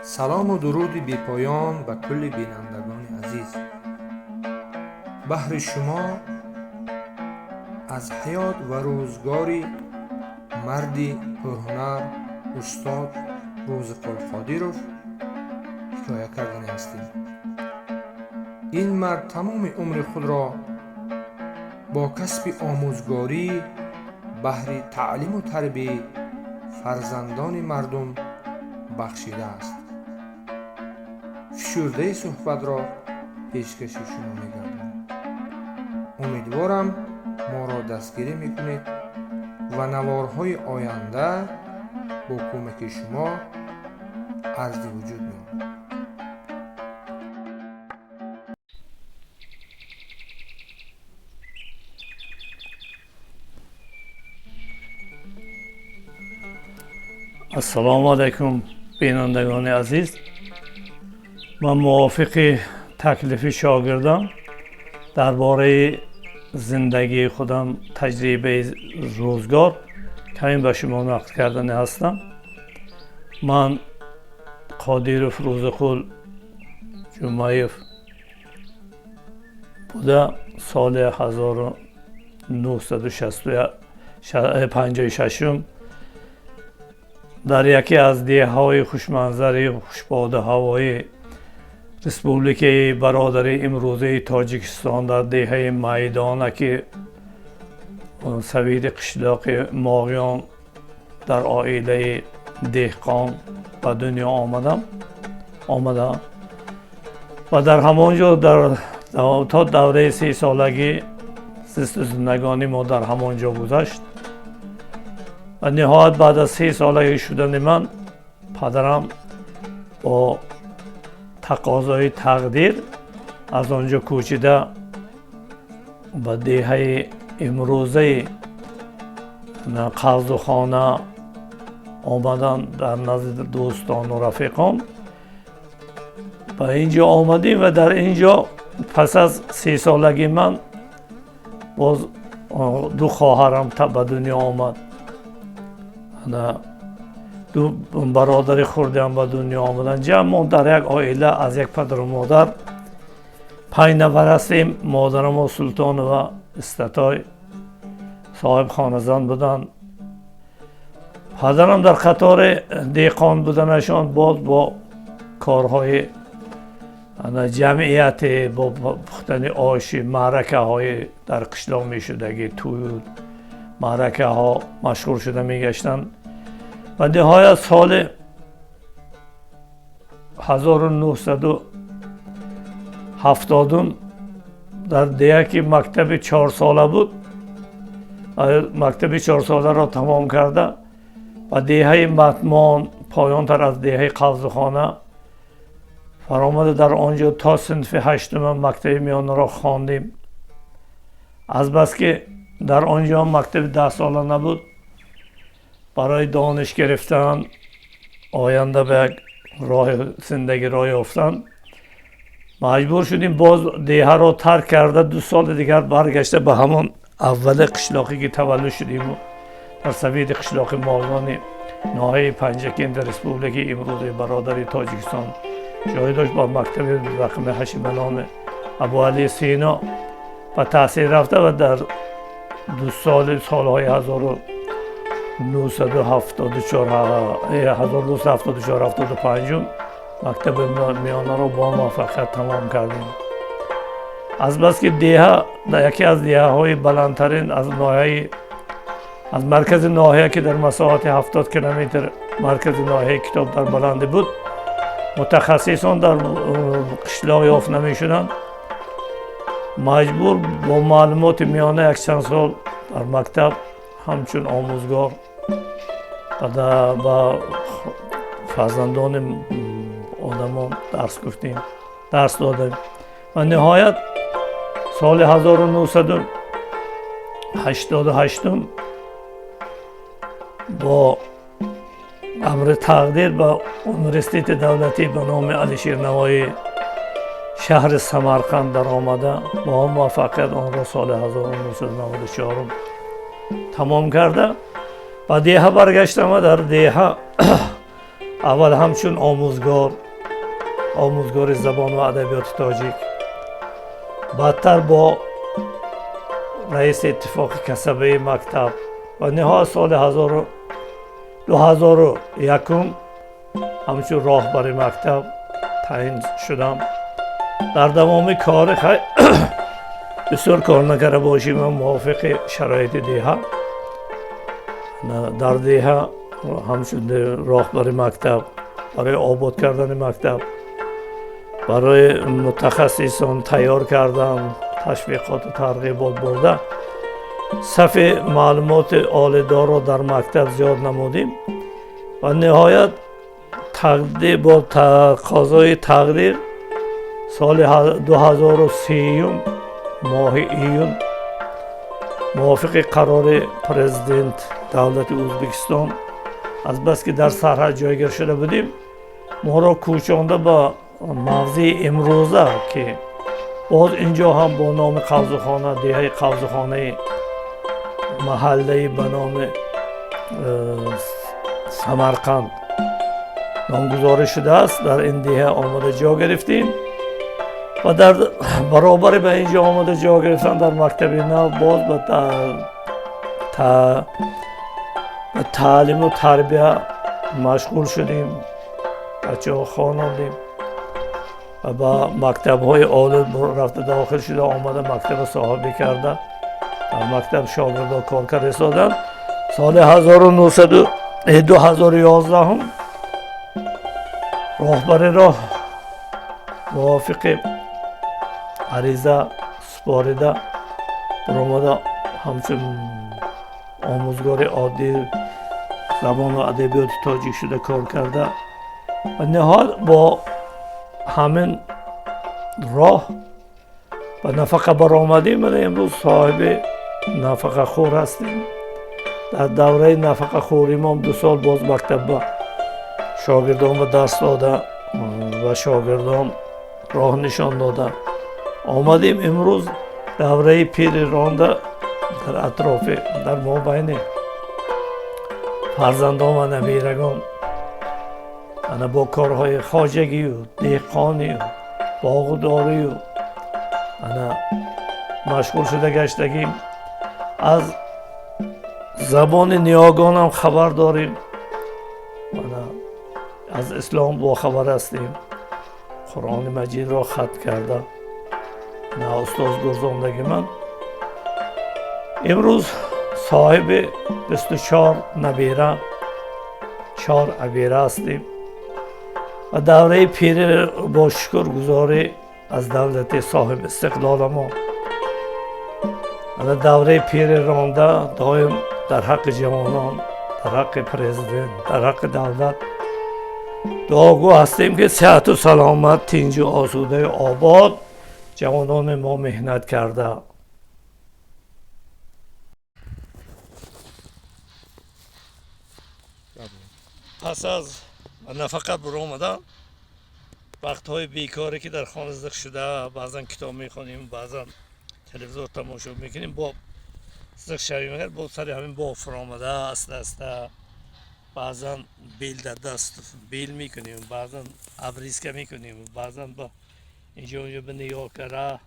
Салому дуруди бепоён ба кулли бинандагони азиз. Баҳри шумо аз ҳаёт ва рӯзгори марди пурҳунар устод Рӯзиқул Қодиров ҳикоя кардани ҳастем. Ин мард тамоми умри худро бо касби омӯзгорӣ баҳри таълиму тарбияи фарзандони мардум бахшидааст. Фишурдаи суҳбатро пешкаши шумо мегардонем. Умедворам, моро дастгирӣ мекунед ва наворҳои оянда бо кӯмаки шумо арзи вуҷуд меояд. Ассалому алайкум, бинандагони азиз. Ман мувофиқи таклифи шогирдам дар бораи зиндагии худам, таҷрибаи рӯзгор каме ба шумо нақл кардани ҳастам. Ман Қодиров Рӯзиқул Ҷумаев буда, соли 1956 дар яке аз деҳҳои хушманзари хушбоду ҳавои республикаи бародари имрӯзаи Тоҷикистон, дар деҳаи Майдона, ки савиди қишлоқи Моғиён, дар оилаи деҳқон ба дунё омадам ва дар ҳамон ҷо то давраи 30-солагӣ зисту зиндагонии мо дар ҳамон ҷо гузашт. Ва ниҳоят баъд аз 30-солагӣ шудани ман падарам бо тақозои тақдир аз он ҷо кӯчида ба деҳаи имрӯзаи Қавзухона омадан. Дар назди дӯстону рафиқон ба ин ҷо омадем ва дар ин ҷо пас аз 30-солаги ман боз ду хоҳарам ба дунё омад, ду бародари хурдиам ба дунё омаданд. Ҷамъ мо дар як оила аз як падару модар 5 нафар ҳастем. Модарамо Султонова Истатой соҳиб хоназан буданд. Падарам дар қатори деҳқон буданашон боз бо корҳои ҷамъияте, бо пухтани оши маъракаҳои дар қишлоқ мешудагӣ, тӯю маъракаҳо машғул шуда мегаштанд. Ва ниҳоят соли 1970 дар деҳа, ки мактаби 4-сола буд, мактаби 4-соларо тамом карда, ба деҳаи Матмон, поёнтар аз деҳаи Қавзухона фаромада, дар он ҷо то синфи ҳаштума мактаби миёнаро хондем. Азбаски дар он ҷо мактаби 10-сола набуд, барои дониш гирифтан, оянда ба як роҳи зиндагӣ роҳ ёфтан маҷбур шудем боз деҳаро тарк карда, 2 соли дигар баргашта ба ҳамон аввали қишлоқе ки таваллуд шудиму дар савиди қишлоқи Моғиёни ноҳияи Панҷакенти республикаи имрӯзаи бародари Тоҷикистон ҷой дошт, бо мактаби рақами 8 ба номи Абуалӣ Сино ба таҳсил рафта ва дар 2 соли солҳои 1974, 1974, 75 мактаби миёнаро бо муваффақият тамом кардем. Азбаски деҳа дар яке аз деҳаҳои баландтарин аз ноҳияи, аз маркази ноҳия, ки дар масоҳати 70 километр маркази ноҳияи Китоб дар баландӣ буд, мутахассисон дар қишлоқ ёфт намешуданд, маҷбур бо маълумоти миёна якчанд сол дар мактаб ҳамчун омӯзгор ба фарзандони одамон дарс гуфтем, дарс додем. Ва ниҳоят соли 1988 бо амри тақдир ба университети давлатӣ ба номи Алишер Навоӣ шаҳри Самарқанд даромада, бо муваффақият онро соли 1994 тамом карда, ба деҳа баргаштам ва дар деҳа Аввал ҳамчун омӯзгор, омӯзгори забон ва адабиёти тоҷик, баъдтар бо раиси иттифоқи касабаи мактаб ва ниҳоят соли 2001 ҳамчун роҳбари мактаб таъин шудам. Дар давоми кори бисёр кор накарда бошим, мувофиқи шароити деҳа, дар деҳа ҳамчун роҳбари мактаб барои обод кардани мактаб, барои мутахассисон тайёр кардан, ташвиқоту тарғибот бурда, сафи маълумоти олидорро дар мактаб зиёд намудем ва ниҳоят бо тақозои тақдир соли 2003 моҳи июн мувофиқи қарори президент давлати Ӯзбекистон, азбаски дар сарҳад ҷойгир шуда будем, моро кӯчонда ба мавзеи имрӯза, ки боз инҷо ҳам бо номи Қавзухона, деҳаи Қавзухонаи маҳаллаи ба номи Самарқанд номгузорӣ шудааст, дар ин деҳа омода ҷо гирифтем ва дар баробари ба ин ҷо омода ҷо гирифтан дар мактаби нав боз ба таълиму тарбия машғул шудем, бачаҳо хонондем ва ба мактабҳои олӣ рафта дохил шуда, омада мактаба соҳибӣ карда, дар мактаб шогирдо кор карда истоданд. Соли 2011 роҳбариро мувофиқи ариза супорида баромада ҳамчун омӯзгори оддӣ забон ва адабиёти тоҷик шуда кор карда ва ниҳоят бо ҳамин роҳ ба нафақа баромадем. Мана имрӯз соҳиби нафақахӯр ҳастем. Дар давраи нафақахӯримон 2 сол боз мактаб ба шогирдон ба дарс дода ва шогирдон роҳ нишон дода омадем. Имрӯз давраи пири ронда дар атрофи, дар мобайни фарзандон ва набирагон ана бо корҳои хоҷагию деҳқонию боғудорию ана машғул шуда гаштагим. Аз забони ниёгонам хабар дорем, ана аз ислом бохабар ҳастем. Қуръони маҷидро хат карда на устоз гурзондагӣ ман имрӯз соҳиби 24 набира, 4 абира ҳастем ва давраи пири бо шукргузорӣ аз давлати соҳиби истиқлола мо ана давраи пири ронда доим дар ҳаққи ҷавонон, дар ҳаққи президент, дар ҳаққи давлат дуогӯ ҳастем, ки сиҳату саломат, тинҷу осудаю обод ҷавонони мо меҳнат карда. Пас аз нафақа баромадан вақтҳои бекоре ки дар хона зиқ шуда, баъзан китоб мехонем, баъзан телевизор тамошо мекунем, бо зиқ шавем, агар бо сари ҳамин боғ фуромада аста аста баъзан бел дар даст бел мекунем, баъзан обрезка мекунем, баъзан ба инҷо онҷо ба нигоҳ карда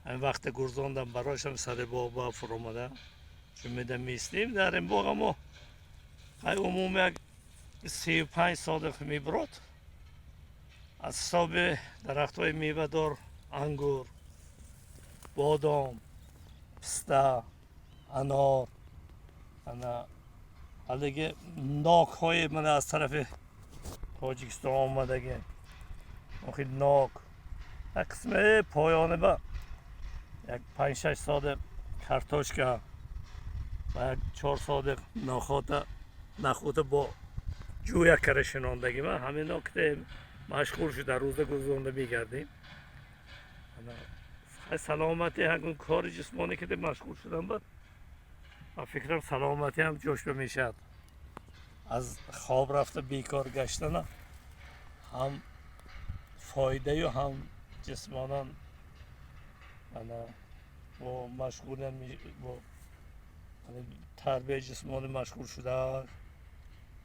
ҳамин вақта гурзондам барояшам сари боғ ба фуромада ҷумида меистем. Дар ин боға мо умум як 35 содиқ мебурод аз ҳисоби дарахтҳои мевадор: ангур, бодом, писта, анор, ана ҳалиги нокҳои мана аз тарафи Тоҷикистон омадаги охи нок, як қисми поёни ба як 5-6 содиқ картошка ва як 4 содиқ нахӯта бо ҷӯя кара шинондагӣ. Ман ҳамино ки машғул шуда рӯза гузаронда мегардем. Саломатӣ ҳагун кори ҷисмонӣ ки машғул шудам ба фикрам саломатӣ ҳам ҷошба мешавад. Аз хоб рафта бекор гаштана ҳам фоидаю ҳам ҷисмонан ана бо машғулият, бо тарбияи ҷисмонӣ машғул шуда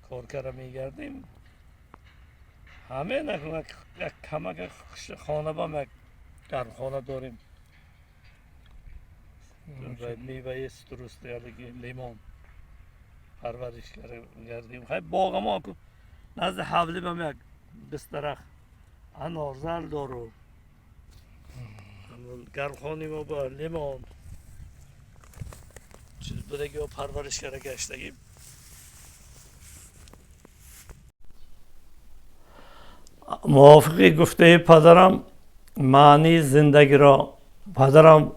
кор карда мегардем. Ҳамин як камак хона бам як гармхона дорем. Меваи цитрус, лимон парвариш кардем. Хай боға мо назди ҳавли бам як 20 дарахт анор, зардолу. Гармхонаи мо ба лимон чиз будаги парвариш карда гаштагим. Мувофиқи гуфтаи падарам маънии зиндагиро падарам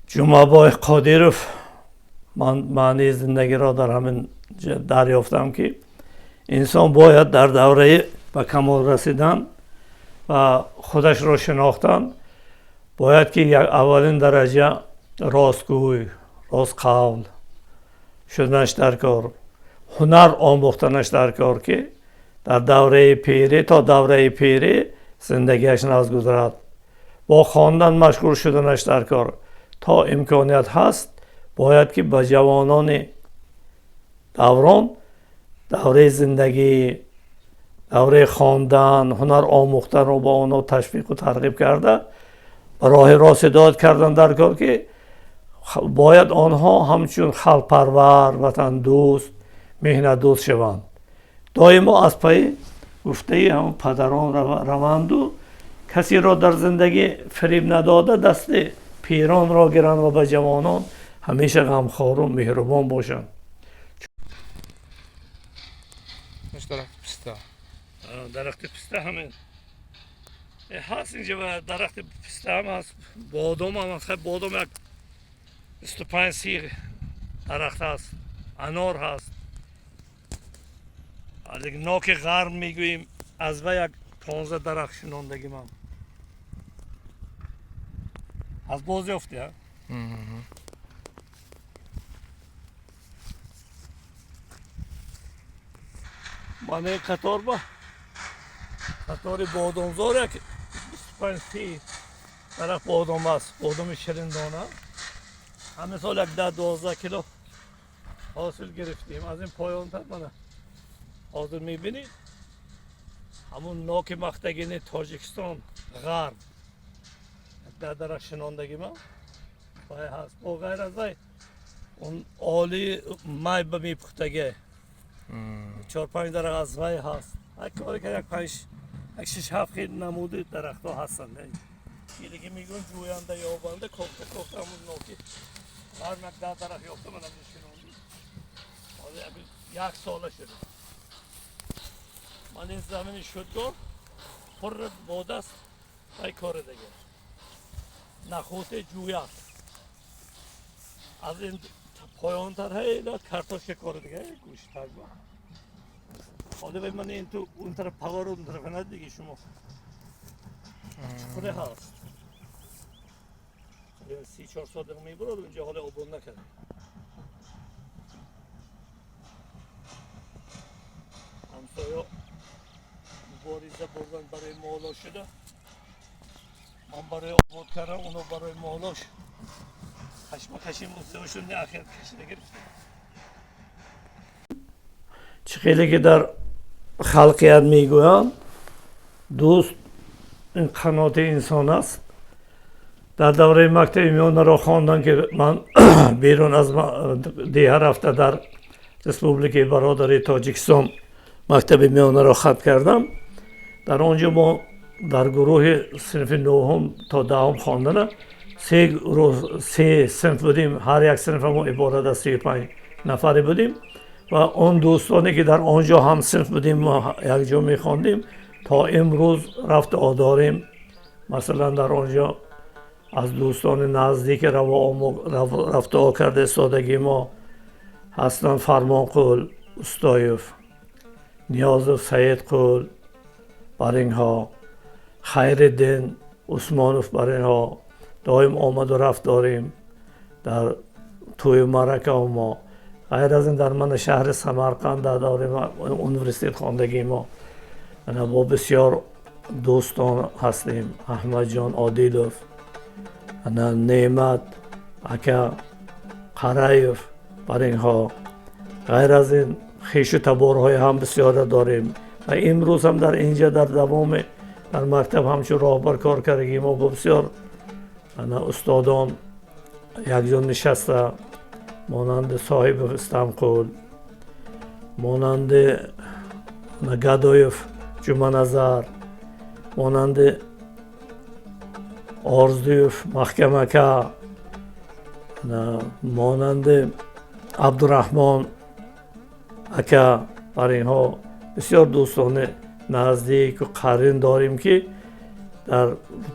Ҷумъабой Қодиров ман маънии зиндагиро дар ҳамин дарёфтам, ки инсон бояд дар давраи ба камол расидан ва худашро шинохтан бояд ки аввалин дараҷа ростгӯй, ростқавл шуданаш дар кор, ҳунар омӯхтанаш дар кор, ки дар давраи пирӣ то давраи пирӣ зиндагиаш нағз гузарад, бо хондан машғул шуданаш дар кор. То имконият ҳаст бояд ки ба ҷавонони даврон давраи зиндагӣ, давраи хондан, ҳунар омӯхтанро ба онҳо ташвиқу тарғиб карда ба роҳи рост ҳидоят кардан дар кор, ки бояд онҳо ҳамчун халқпарвар, ватандӯст, меҳнатдӯст шаванд. Доимо аз пайи гуфтаи ҳамон падарон раванду касеро дар зиндагӣ фириб надода дасти пиронро гиранд ва ба ҷавонон ҳамеша ғамхору меҳрубон бошанд. Дарахти писта. Дарахти писта ҳамин ҳаст инҷа, дарахти писта ҳам ҳаст, бодом ҳам ҳаст. Бодом як 25-30 дарахт ҳаст, анор ҳаст, ноки ғарм мегӯем, аз ва як 15 дарахт шинондагӣ ман. Аз боз ёфтӣ? Мана ин қатор ба қатори бодомзор як 25-30 дарахт бодом аст, бодоми шириндона. Ҳамин сол як 10-12 кило ҳосил гирифтем. Аз ин поёнтар мана ҳозир мебинед ҳамун ноки махтагини Тоҷикистон ғарб 10 дарахт шинондагӣ ман вай ҳаст. Бо ғайр аз вай он олии май ба мепухтагӣ 4-5 дарахт аз вай ҳаст. Ҳар коре ки як 5 як 6-7 хел намуди дарахтҳо ҳастанд. Ки мегӯям ҷӯянда ёбанда кофта кофта ҳамун ноки ғарб як 10 дарахт ёфта манам шинондем. Ҳозир як сола шуда. Ман ин замини шудгор пурра бодаст вай кори дигар. Нахӯте ҷӯяд. Аз ин поёнтар ҳайла картошка кори дигар гӯшт тагба. ҳоло вай ман ин ту он тараф поворот он тараф надиги шумо. Чуқуре ҳаст. 34 сотих мебурад унҷа ҳоло обод накард. Ҳамсоё мубориза бурдан барои моло шуда. Ман барои обод кардам, оно барои молош кашмакаши музеошон ахир кашида гирифта. Чӣ хеле ки дар халқият мегӯянд, дӯст ин қаноти инсон аст. Дар давраи мактаби миёнаро хондан ки ман берун аз деҳа рафта дар республикаи бародари Тоҷикистон мактаби миёнаро хат кардам. Дар он ҷо мо дар гурӯҳи синфи 9 то 10 хондана се синф будем. Ҳар як синфамо иборат аз 35 нафаре будем ва он дӯстоне ки дар он ҷо ҳам синф будем мо якҷо мехондем то имрӯз рафту дорем. Масалан дар он ҷо аз дӯстони наздики рафту карда истодагии мо ҳастанд Фармонқул Устоев, Ниёзов Саидқул бар инҳо, Хайриддин Усмонов бар инҳо доим омаду рафт дорем дар тӯю маъракао мо. Ғайр аз ин дар мана шаҳри Самарқанд дар давраи университет хондагии мо бо бисёр дӯстон ҳастем. Аҳмадҷон Одилов, Неъмат ака Қараев бар инҳо. Ғайр аз ин хешу таборҳои ҳам бисёра дорем. ва имрӯз ҳам дар инҷа дар давоми дар мактаб ҳамчун роҳбар кор кардагӣ мо бо бисёр устодон якҷо нишаста, монанди соҳиби Истамқул, монанди Гадоев Ҷуманазар, монанди Орзуев Маҳкамака, монанди Абдураҳмон ака, бар инҳо бисёр дӯстони наздику қарин дорем, ки дар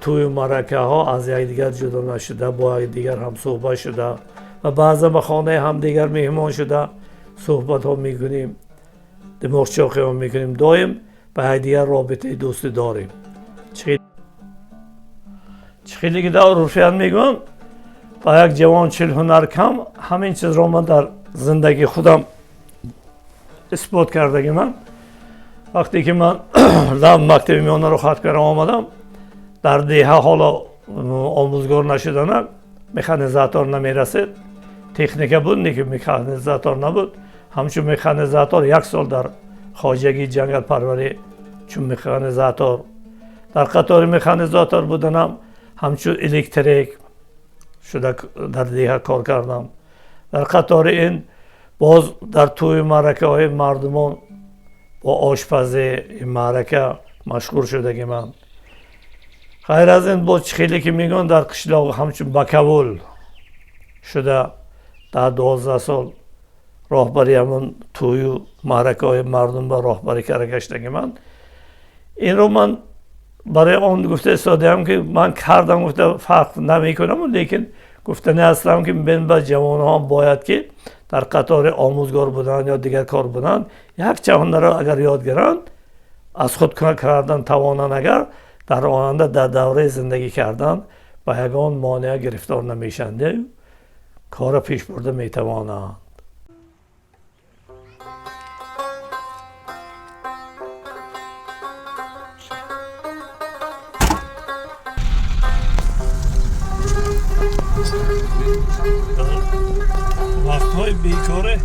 тӯю маъракаҳо аз якдигар ҷудо нашуда, бо якдигар ҳамсӯҳбат шуда ва баъзан ба хонаи ҳамдигар меҳмон шуда суҳбатҳо мекунем, димоғчоқиҳо мекунем, доим ба якдигар робитаи дӯстӣ дорем. Чӣ хеле ки дар урфият мегӯям, ба як ҷавон 40 ҳунар кам, ҳамин чизро ман дар зиндагии худам исбот кардагиман. Вақте ки ман лав мактаби миёнаро хатм кардам омадам, дар деҳа ҳоло омӯзгор нашудана механизатор намерасид, техника буд, лекин механизатор набуд. Ҳамчун механизатор як сол дар хоҷагии ҷангалпарварӣ чун механизатор, дар қатори механизатор буданам ҳамчун электрик шуда дар деҳа кор кардам. Дар қатори ин боз дар тӯи маъракаҳои мардумон бо ошпазӣ маърака машғул шудагиман. Ғайр аз ин боз чӣ хеле ки мегӯянд, дар қишлоқ ҳамчун бакавул шуда дар 12 сол роҳбари ҳамон тӯю маъракаҳои мардум ба роҳбарӣ карда гаштагиман. Инро ман барои он гуфта истодаам, ки ман кардам гуфта фарқ намекунам, лекин гуфтани ҳастам, ки ба ҷавонҳо бояд ки дар қатори омӯзгор будан ё дигар кор будан якчанд ҳунарро агар ёд гиранд, аз худ кардан тавонанд, агар дар оянда дар давраи зиндагӣ кардан ба ягон монеа гирифтор намешаванд, корро пеш бурда метавонанд. Вақтҳои бекорӣ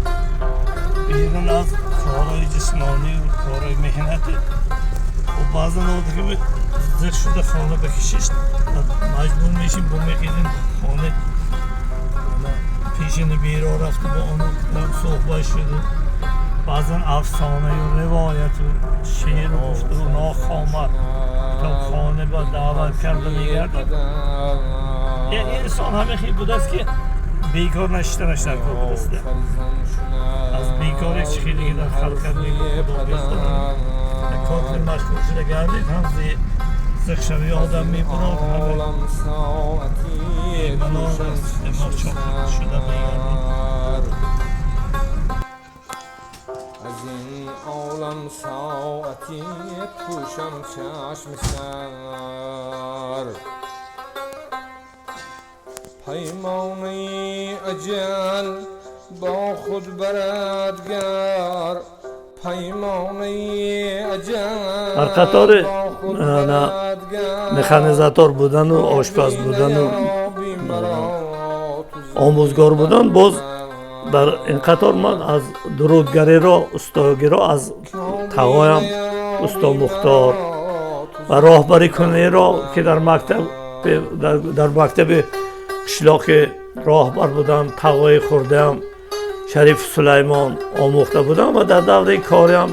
берун аз корҳои ҷисмонию корҳои меҳнатӣ ва баъзан одами зиқ шуда хона ба кишиш маҷбур мешим, бо мехезем хона пешини беро рафту бо он суҳбат шуду баъзан афсонаю ривояту шеъру гуфту нохомад китобхона ба даъват карда мегардем. Яъне инсон ҳамин хел будааст, ки бекор нашистанаш дар кор будааст. Аз бекорӣ чӣ хеле ки дар халқат мегӯяд, кор машғул шуда гардид, ҳам зиқшавии одам мебурад, ҳам бемалол димоғчоқ шуда мегардид. Аз ин олам соати пӯшам чашми сар, паймонаи аҷал бо худ барад гар, паймонаи аҷал Дар қатори бо худ барад гар, механизатор будану ошпаз будану омӯзгор будан, боз дар ин қатор ман аз дурудгариро, устогиро аз тағоям усто Мухтор ва роҳбарикуниро, ки дар мактаби қишлоқи роҳбар будам, тағои хурдаам Шариф Сулаймон омӯхта будам ва дар давраи кориам,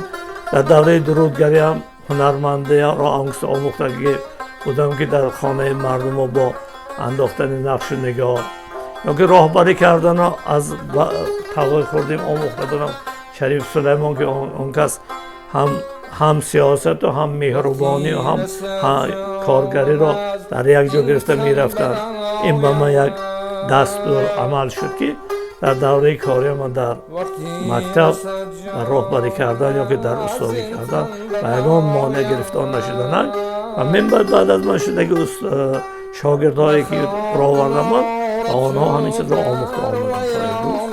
дар давраи дурудгариам ҳунармандиро омӯхтагӣ будам, ки дар хонаи мардумо бо андохтани нақшу нигор ё ки роҳбарӣ кардано аз тағои хурдим омӯхта будам Шариф Сулаймон, ки он кас ҳам сиёсату ҳам меҳрубонию ҳам коргариро дар як ҷо гирифта мерафтанд. Ин ба ман як дастур амал шуд, ки дар давраи кория ман дар мактаб дар роҳбарӣ кардан ё ки дар устодӣ кардан ба ягон монеа гирифтор нашуданам. Ва мин баъд аз ман шудаги шогирдҳое ки баровардам ман, ва онҳо ҳамин чизро омӯхта омаданд то имрӯз.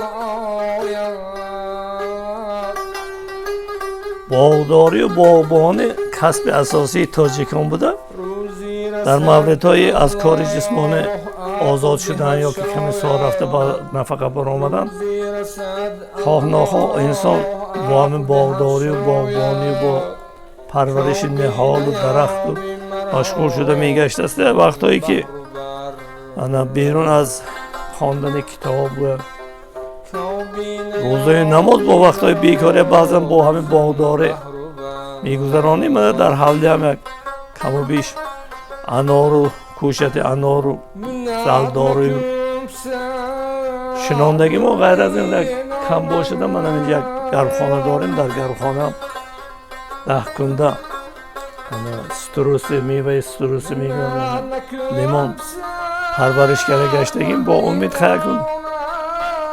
Боғдорию боғбонӣ касби асосии тоҷикон буда. Дар мавридҳои аз кори ҷисмонӣ озод шудан ё ки каме сол рафта ба нафақа баромадан, хоҳ нохоҳ инсон бо ҳамин боғдорию боғбонию бо Парвариши ниҳолу дарахту машғул шуда мегаштааст. Вақтҳое ки ана берун аз хондани китоб ва рӯзаи намоз, бо вақтҳои бекория баъзан бо ҳамин боғдорӣ мегузаронем. Мана дар ҳавлиам як каму беш анору, кӯшати анору зардолую шинондагӣ мо. Ғайр аз ин, як кам бошада, ман ҳамин як гармхона дорем. Дар гармхона 10 кунда ситруси, меваи ситруси мегӯям, лимон парвариш карда гаштагим. Бо умед хаякун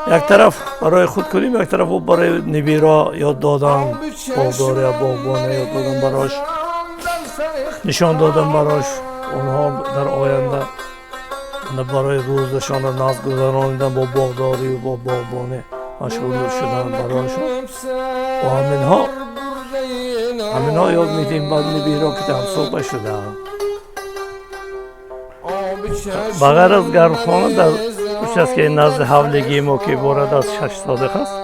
як тараф барои худ кунем, як тараф барои нибиро ёд додан, боғдория, боғбона ёд додан, барош нишон додан, барош онҳо дар оянда барои рӯзашонро назд гузаронидан, бо боғдорию бо боғбонӣ машғул шудан, барояшон бо ҳаминҳо ёд медиҳем. Баъд нибиро ки ҳамсоба шудаанд. Ба ғайр аз гармхона, дар участкаи назди ҳавлигии мо, ки иборат аз 6 сотих аст,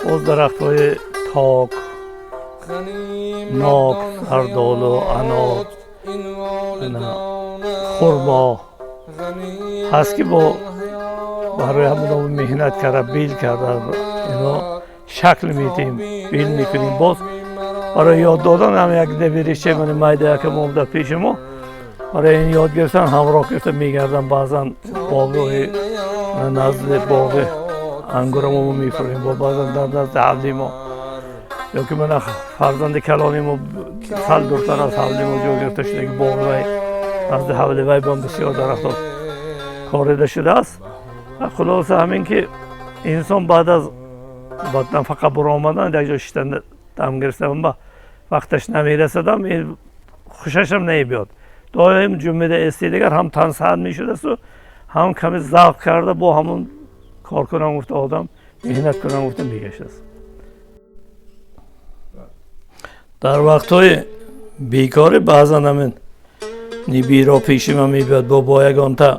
боз дарахтҳои ток, нок, зардолу, анор, хурмо ҳаст, ки бо барои ҳамино меҳнат карда, бел карда, ино шакл медиҳем, бел мекунем. Боз барои ёд додан ҳам як набириче мани майда якам омда пеши мо, барои ин ёд гирифтан ҳамроҳ гирифта мегардам. Баъзан боғҳои назди боғи ангурамо мефурем, бо баъзан дар назди ҳавли мо, ё ки мана фарзанди калони мо сал дуртар аз ҳавли мо ҷо гирифта шудаги боғи вай, назди ҳавли вай бам бисёр дарахтҳо корида шудааст. Хулоса, ҳамин ки инсон баъд аз нафақа буромадан як ҷо шиштан, дам гирифтан ба вақташ намерасадам, хушашам намебиёд. Доим ҷумъида эсти дигар ҳам тансаҳат мешудасту, ҳам каме завқ карда, бо ҳамон кор кунам гуфта, одам меҳнат кунам гуфта мегаштааст. Дар вақтҳои бекорӣ баъзан ҳамин нибиро пеши ман мебиёд, бо ягонта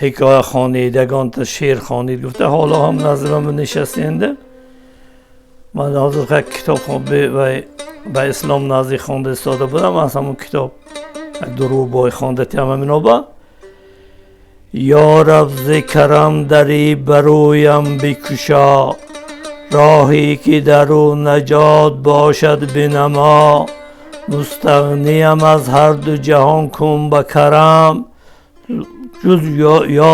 ҳикоя хонед, ягонта шеър хонед гуфта. Ҳоло ҳам назди ман нишастенда, ман ҳозир як китоб ба ислом наздик хонда истода будам. Аз ҳамон китоб як ду рубоӣ хонда тиям ҳаминоба. Ё раб, зи карам дари барӯям бикушо, роҳе ки дар ӯ наҷот бошад бинамо. Мустағниям аз ҳарду ҷаҳон кун ба карам, ҷуз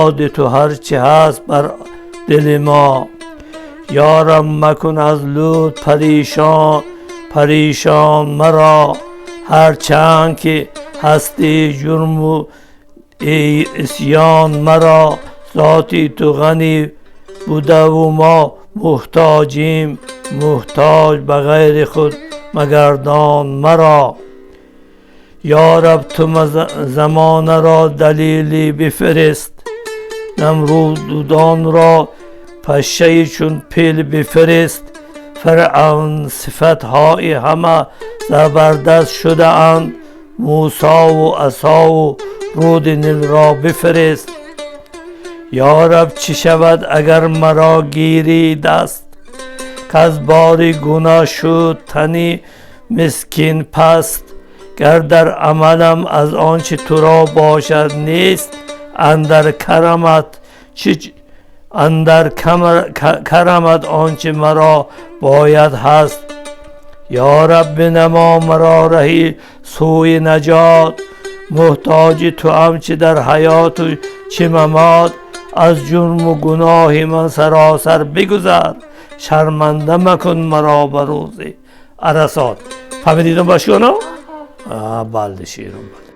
ёди ту ҳарчи ҳаст бар дили мо. Ё раб, макун аз лутф парешон маро, ҳарчанд ки ҳасти ҷурму исён маро. Зоти ту ғанӣ будаву мо муҳтоҷим, муҳтоҷ ба ғайри худ магардон маро. Ё раб, ту замонаро далеле бифирист, намрудудонро пашшаи чун пил бифирист. Фиръавн сифатҳои ҳама забардаст шудаанд, Мусову асову руди Нилро бифирист. Ё раб, чӣ шавад, агар маро гирӣ даст, каз бори гуноҳ шуд тани мискин паст. Гар дар амалам аз он чи туро бошад нест, андар карамат он чи маро бояд ҳаст. Ё раб, бинамо маро раҳи сӯи наҷот, муҳтоҷи туам чи дар ҳаёту чи мамот. Аз ҷурму гуноҳи ман саросар бигузар, шарманда макун маро ба рӯзи арасот. Фаҳмидидон башконо? Балде, шерон, бале.